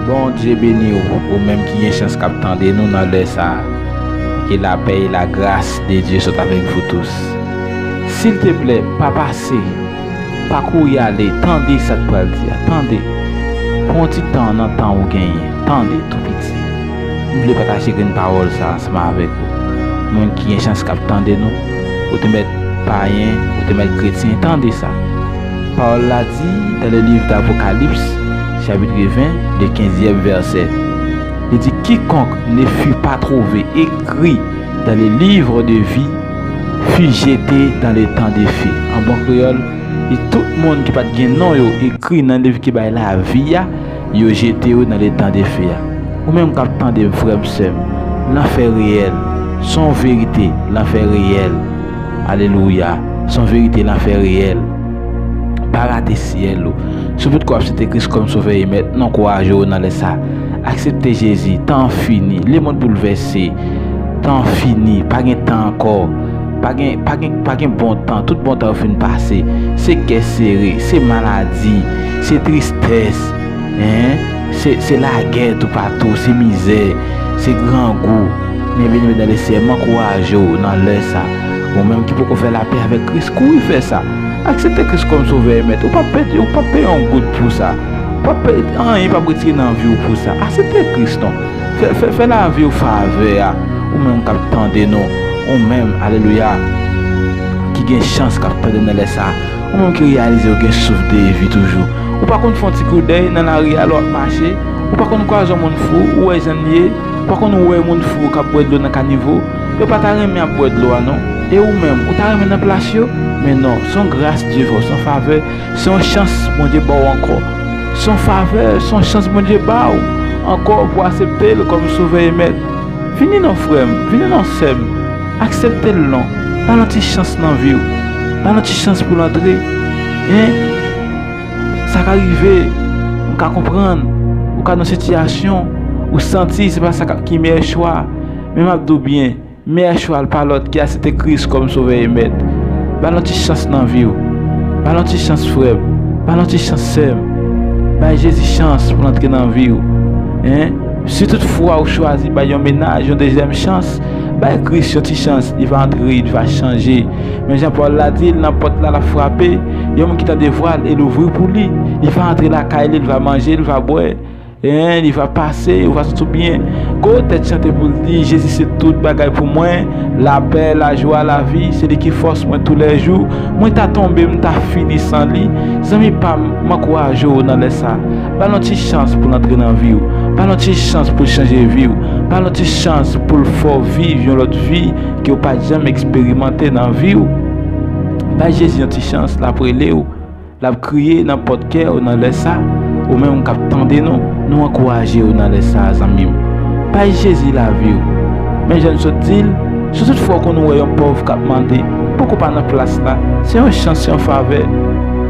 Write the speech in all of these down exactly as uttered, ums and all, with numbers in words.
Bondye beni w, ou menm ki gen chans k ap tande nou nan lè sa a. Que la paix et la grâce de Dieu soit avec vous tous. Silteplè, pa pase, pa kouri ale, tande sa k pral di a, tande. Pran yon ti tan nan tan ou genyen, tande tou piti. M vle pataje grenn pawòl sa ansanm avèk ou. Moun ki gen chans k ap tande nou, ou te mèt payen, ou te mèt kretyen, tande sa. Pawòl la di dans le livre d'Apocalypse, chapitre vingt, le quinzième verset. Li di, quiconque ne fut pas trouvé écrit dans le livre de vie fut jeté dans l'étang de feu. An bon kreyòl, li di tout moun ki pa t gen non yo ekri nan liv ki bay lavi a, yo jete yo nan letan de fe a. Ou menm k ap tande m, frè m, sè m, lanfè reyèl. Se yon verite, lanfè reyèl. Alelouya. Se yon verite, lanfè reyèl. Pa rate syèl ou. Si w potko aksepte Kris kòm Sovè e Mèt, n ankouraje w nan lè sa. Aksepte Jezi. Tan an fini. Lemonn boulvèse. Tan an fini. Pa gen tan ankò. Pa gen, pa gen, pa gen bon tan. Tout bon tan yo fin pase. Se kè sere. Se maladi. Se tristès. Hein? Se, se lagè toupatou. Se mizè. Se grangou. Men byeneme nan Lesenyè, m ankouraje w nan lè sa. Ou menm ki poko fè lapè avèk Kris, kouri fè sa. Aksepte Kris kòm Sovè e Mèt. Ou p ap pèdi, ou p ap peye yon goud pou sa. Ou p ap peye, anyen p ap retire nan vi w pou sa. Aksepte Kris non. Fè, fè, fè lavi w favè a. Ou menm k ap tande nou. Ou menm, alelouya, ki gen chans k ap tande nan lè sa. Ou menm ki reyalize w gen souf de vi toujou. Ou pa konn fè yon ti koudèy nan lari a lè w ap mache. Ou pa konn kwaze yon moun fou, ou wè jan l ye. Ou pa konn wè moun fou k ap bwè dlo nan kanivo. Yo pa ta renmen ap bwè dlo a non. E ou menm, ou ta renmen nan plas yo? Men non, se yon gras Dye fè w, se yon favè, se yon chans Bondye ba w ankò. Se yon favè, se yon chans Bondye ba w ankò pou w aksepte l kòm Sovè e Mèt. Vini non, frè m, vini non, sè m. Aksepte l non. Ba l yon ti chans nan vi w. Ba l yon ti chans pou l antre. Hein? Sa ka rive, m ka konprann. Ou ka nan sitiyasyon, ou santi se pa sa k ap ki meyè chwa. Men m ap di w byen, meyè chwa l pa lòt ki aksepte Kris kòm Sovè e Mèt. Ba l yon ti chans nan vi w. Ba l yon ti chans, frè m. Ba l yon ti chans, sè m. Bay Jezi chans pou l antre nan vi w. Hein? Si toutfwa ou chwazi bay yon mennaj yon dezyèm chans, bay Kris yon ti chans, li va antre, li va chanje. Men jan Pòl la di l, nan pòt la l ap frape, yon moun ki tande vwa l e l ouvri pou li, li va antre lakay li, li va manje, li va bwè. Hein, li va pase, ou va santi w byen. Gwo tèt chante pou l di, Jezi se tout bagay pou mwen, lapè, lajwa, lavi, se li ki fòs mwen toulèjou. Mwen ta tonbe, m ta fini san li. Zanmi pa m, m ankouraje w nan lè sa. Ba l yon ti chans pou l antre nan vi w. Ba l yon ti chans pou l chanje vi w. Ba l yon ti chans pou l fè w viv yon lòt vi ke w pa t janm eksperimante nan vi w. Bay Jezi yon ti chans, l ap rele w. L ap kriye nan pòt kè w nan lè sa. Ou menm k ap tande nou, nou ankouraje w nan lè sa, zanmi m. Bay Jezi lavi w. Men jan n sot di l, si toutfwa w konn wè yon pòv k ap mande, poko pa nan plas la, se yon chans, se yon favè.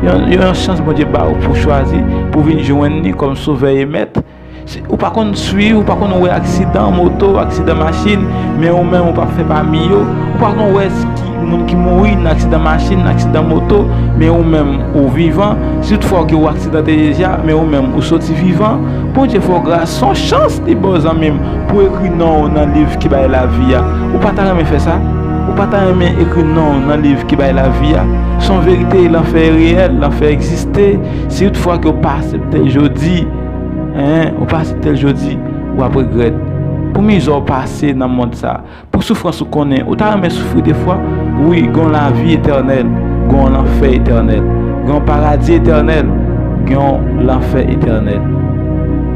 Yon, yon chans Bondye ba w pou w chwazi, pou w vin jwenn li kòm Sovè e Mèt. Si ou pa konn swiv, ou pa konn wè aksidan moto, aksidan machin, men ou menm ou p ap fè pami yo. Ou pa konn wè s-, ki, moun ki mouri nan aksidan machin, nan aksidan moto, men ou menm ou vivan. Si toutfwa ke ou aksidante deja, men ou menm ou soti vivan, Bondye fè w gras, se yon chans li ba w, zanmi m, pou ekri non w nan liv ki bay lavi a. Ou pa ta renmen fè sa? Ou pa ta renmen ekri non w nan liv ki bay lavi a? Se yon verite, lanfè reyèl, lanfè egziste. Si toutfwa ke w pa aksepte l jodi, Hein, ou pa aksepte l jodi, w ap regrèt. Pou mizè w pase nan mond sa, pou soufrans ou konnen, ou ta renmen soufri defwa? Wi, gen yon lavi etènèl, gen yon lanfè etènèl, gen yon paradi etènèl, gen yon lanfè etènèl.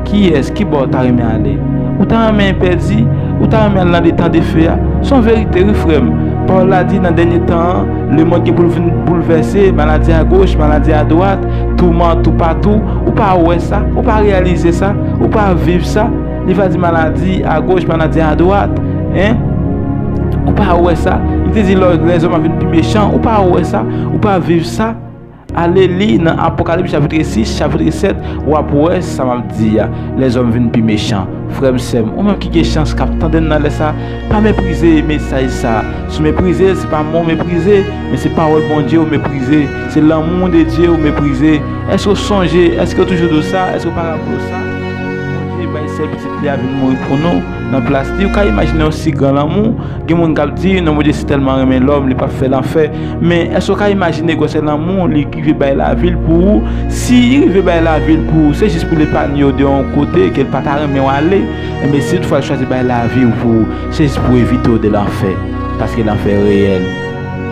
Kiyès, ki bò w ta renmen ale? Ou ta renmen pèdi? Ou ta renmen al nan letan de fe a? Se yon verite, wi, frè m. Pawòl la di, nan dènye tan an, lemonn gen pou l vin boulvèse, maladi agoch, maladi adwat, touman toupatou. Ou pa wè sa? Ou pa reyalize sa? Ou pa viv sa? Li va di maladi agoch, maladi adwat. Hein? Ou pa wè sa? Li te di lè, lèzòm ap vin pi mechan. Ou pa wè sa? Ou pa viv sa? Ale li nan Apokalips chapitre sis, chapitre sèt, w ap wè sa m ap di a. Lèzòm vin pi mechan. Frè m, sè m, ou menm ki gen chans k ap tande n nan lè sa, pa meprize mesaj sa. Si w meprize l, se pa mwen w meprize, men se pawòl Bondye w meprize. Se lanmou de Dye w meprize. Èske w sonje? Èske w toujou di w sa? Èske w pa raple w sa? Bay sèl pitit li a vin mouri pou nou nan plas li. Ou ka imajine yon si gran lanmou? Gen moun k ap di, "Non, Bondye si tèlman renmen lòm, li p ap fè l anfè." Men èske w ka imajine gwosè lanmou li rive bay lavi l pou ou? Si li rive bay lavi l pou ou, se jis pou l epanye w de yon kote ke l pa ta renmen w ale. Enben, si toutfwa l chwazi bay lavi w pou ou, se jis pou evite w de lanfè. Paske lanfè reyèl.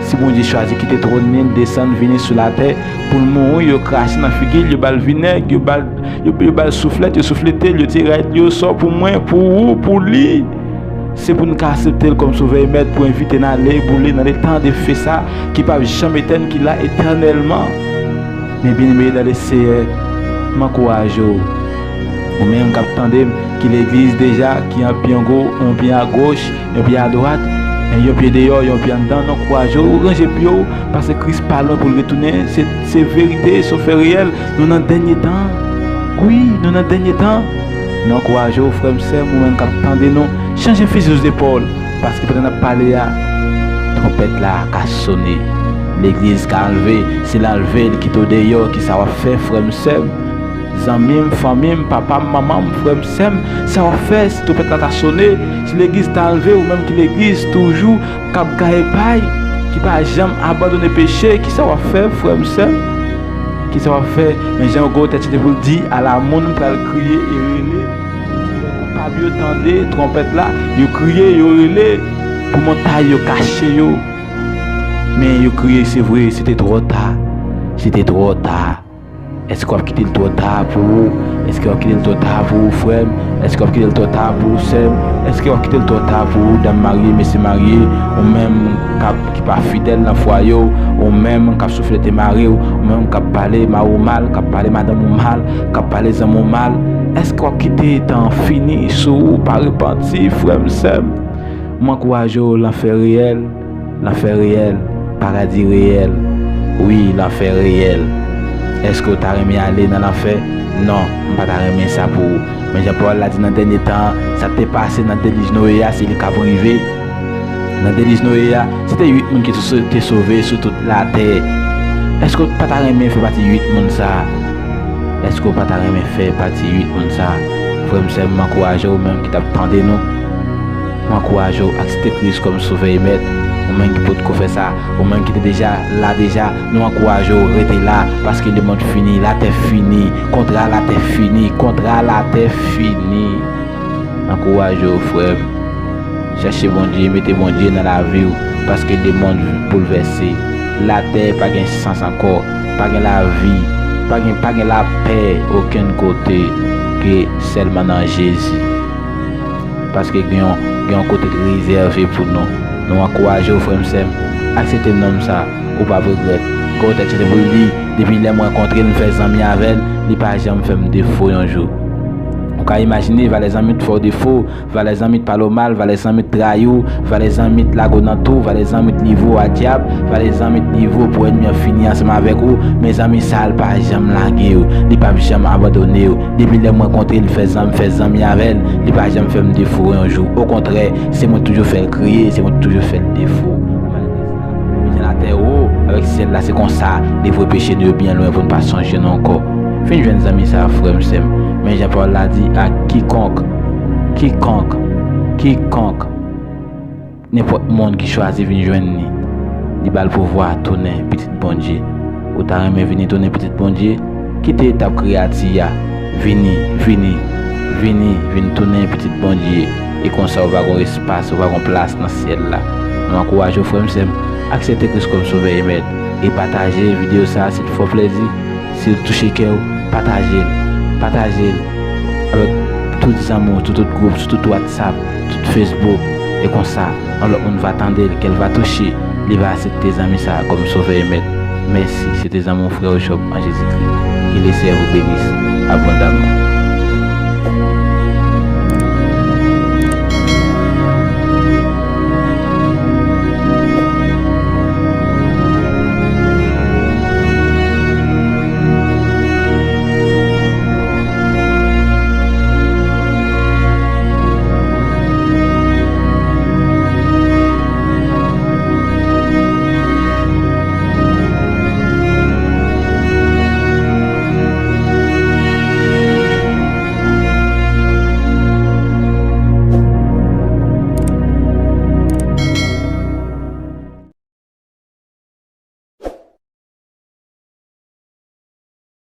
Si Bondye chwazi kite twòn li, l desann vini sou latè pou l mouri, yo krache nan figi l, yo ba l vinèg, yo ba l, yo, yo ba l souflèt, yo souflete l, yo tire rèd li osò pou mwen, pou ou, pou li. Se pou n ka aksepte l kòm Sovè e Mèt, pou envite n ale, boule nan letan de fe sa ki p ap janm etèn, ki la etènèlman. Men byeneme dan le Seyè, m ankouraje w. Ou menm k ap tande m, ki legliz deja, ki an pyango, yon pye agoch, yon pye adwat, yon pye deyò, yon pye anndan, n ankouraje w, ranje pye w, paske Kris pa lwen pou l retounen. Se, se verite, se yon fè reyèl. Nou nan dènye tan. Wi, nou nan dènye tan. N ankouraje w, frè m, sè m, ou menm k ap tande nou, chanje fizi w zepòl, paske pandan n ap pale a, twonpèt la ka sone. Legliz ka anlve, se l anlve, l kite w deyò, kisa w ap fè, frè m, sè m? Zanmi m, fanmi m, papa m, manman m, frè m, sè m, sa w ap fè si twonpèt la ta sone, si legliz ta anlve, ou menm ki legliz toujou k ap gaye pay, ki pa janm abandone peche, kisa w ap fè, frè m, sè m? Kisa w ap fè? Men jan Gwo Tèt chante pou l di, ala moun pral kriye e rele, koupab yo tande twonpèt la, yo kriye, yo rele, pou montay yo kache yo. Men yo kriye, se vre, se te twò ta, se te twò ta. Èske w ap kite l twò ta pou ou? Èske w ap kite l twò ta pou ou, frè m? Èske w ap kite l twò ta pou ou, sè m? Èske w ap kite l twò ta pou ou, dam marye, mesye marye, ou menm k ap, ki pa fidèl nan fwaye w, ou menm k ap souflete mari w, ou menm k ap pale mari w mal, k ap pale madanm ou mal, k ap pale zanmi w mal? Èske w ap kite tan an fini sou ou, pa repanti, frè m, sè m? M ankouraje w, lanfè reyèl, lanfè reyèl, paradi reyèl. Wi, lanfè reyèl. Èske w ta renmen ale nan lanfè? Non, m pa ta renmen sa pou ou. Men jan pawòl la di nan dènye tan an, sa k te pase nan delij Noye a, se li k ap rive. Nan delij Noye a, se te uit moun ki te so-, te sove sou tout latè. Èske w pa ta renmen fè pati uit moun sa a? Èske w pa ta renmen fè pati uit moun sa a? Frè m, sè m, m ankouraje w menm ki t ap tande nou. M ankouraje w aksepte Kris kòm Sovè e Mèt. Ou menm ki potko fè sa, ou menm ki te deja la deja, nou ankouraje w rete la, paske lemonn fini, latè fini, kontra latè fini, kontra latè fini. Ankouraje w, frè m. Chèche Bondye, mete Bondye nan lavi w, paske lemonn boulvèse. Latè pa gen sans ankò, pa gen lavi, pa gen, pa gen lapè okenn kote ke sèlman nan Jezi. Paske gen yon, gen yon kote ki rezève pou nou. Nou ankouraje w, frè m, sè m. Aksepte nonm sa, ou p ap regrèt. Gwo Tèt chante pou l di, depi lè m rankontre l, m fè zanmi avè l, li pa janm fè m defo yon jou. Ou ka imajine, valè zanmi t fè w defo, valè zanmi t pale w mal, valè zanmi t trayi w, valè zanmi t lage w nan tou, valè zanmi t livre w a dyab, valè zanmi t livre w pou ènmi an fini ansanm avèk ou, men zanmi sa a, l pa janm lage w, li p ap janm abandone w. Depi lè m rankontre l, fè zanmi, fè zanmi avè l, li pa janm fè m defo yon jou. Okontrè, se mwen toujou fè l kriye, se mwen toujou fè l defo. Malgre sa, men jan latè wo avèk syèl la, se konsa, li voye peche nou yo byen lwen pou n pa sonje nou ankò. Vin jwenn zanmi sa a, frè m, sè m. Men jan pawòl la di, a kikonk, kikonk, kikonk, nenpòt moun ki chwazi vin jwenn li, li ba l pouvwa tounen pitit Bondye. Ou ta renmen vini tounen pitit Bondye? Kite etap kreyati a. Vini, vini, vini, vin tounen pitit Bondye. E konsa ou va gon espas, ou va gon plas nan syèl la. Nou ankouraje w, frè m, sè m, aksepte Kris kòm Sovè e Mèt. E pataje videyo sa a si l fè w plezi. Si l touche kè w, pataje l. Pataje l avèk tout zanmi w, sou tout gwoup, sou tout WhatsApp, tout Facebook. E konsa, yon lòt moun va tande l, kè l va touche, li va aksepte zanmi sa a kòm Sovè e Mèt. Mèsi, se te zanmi w, frè w Job an Jezikri. Ke Leseyè vou benis abondamman.